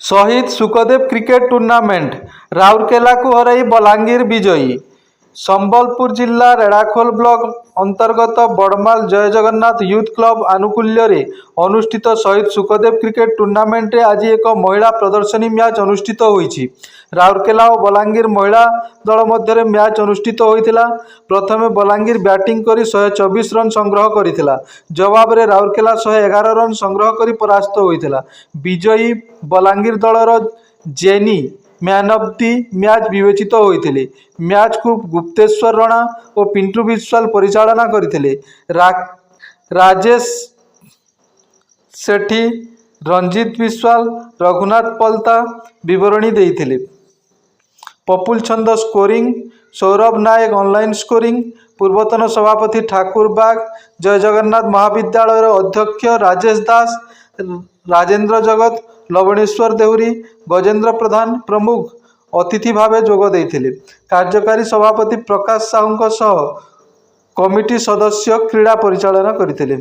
ଶହୀଦ Sukadev cricket tournament, ରାଉରକେଲାକୁ ହରାଇ ବଲାଙ୍ଗୀର ବିଜୟୀ। ସମ୍ବଲପୁର ଜିଲ୍ଲା ରେଢ଼ାଖୋଲ ବ୍ଲକ ଅନ୍ତର୍ଗତ ବଡ଼ମାଲ ଜୟ ଜଗନ୍ନାଥ ୟୁଥ୍ କ୍ଲବ ଆନୁକୂଲ୍ୟରେ ଅନୁଷ୍ଠିତ ଶହୀଦ ଶୁକଦେବ କ୍ରିକେଟ ଟୁର୍ଣ୍ଣାମେଣ୍ଟରେ ଆଜି ଏକ ମହିଳା ପ୍ରଦର୍ଶନୀ ମ୍ୟାଚ୍ ଅନୁଷ୍ଠିତ ହୋଇଛି। ରାଉରକେଲା ଓ ବଲାଙ୍ଗୀର ମହିଳା ଦଳ ମଧ୍ୟରେ ମ୍ୟାଚ୍ ଅନୁଷ୍ଠିତ ହୋଇଥିଲା। ପ୍ରଥମେ ବଲାଙ୍ଗୀର ବ୍ୟାଟିଂ କରି 124 ରନ୍ ସଂଗ୍ରହ କରିଥିଲା। ଜବାବରେ ରାଉରକେଲା 111 ରନ୍ ସଂଗ୍ରହ କରି ପରାସ୍ତ ହୋଇଥିଲା। ବିଜୟୀ ବଲାଙ୍ଗୀର ଦଳର ଜେନି ମ୍ୟାନ୍ ଅଫ୍ the match ବିବେଚିତ ହୋଇଥିଲେ। ମ୍ୟାଚ୍କୁ ଗୁପ୍ତେଶ୍ୱର ରଣା ଓ ପିଣ୍ଟୁ ବିଶ୍ୱାଳ ପରିଚାଳନା କରିଥିଲେ। ରାଜେଶ ସେଠୀ, ରଞ୍ଜିତ ବିଶ୍ୱାଳ, ରଘୁନାଥ ପଲତା ବିବରଣୀ ଦେଇଥିଲେ। Papul Chhanda scoring, Sourav Nayak online scoring, ପୂର୍ବତନ ସଭାପତି ଠାକୁର ବାଗ, ଜୟ ଜଗନ୍ନାଥ ମହାବିଦ୍ୟାଳୟର ଅଧ୍ୟକ୍ଷ ରାଜେଶ ଦାସ, ରାଜେନ୍ଦ୍ର ଜଗତ, ଲବଣେଶ୍ୱର ଦେହୁରୀ, ଗଜେନ୍ଦ୍ର ପ୍ରଧାନ ପ୍ରମୁଖ ଅତିଥି ଭାବେ ଯୋଗ ଦେଇଥିଲେ। କାର୍ଯ୍ୟକାରୀ ସଭାପତି ପ୍ରକାଶ ସାହୁଙ୍କ ସହ କମିଟି ସଦସ୍ୟ କ୍ରୀଡ଼ା ପରିଚାଳନା କରିଥିଲେ।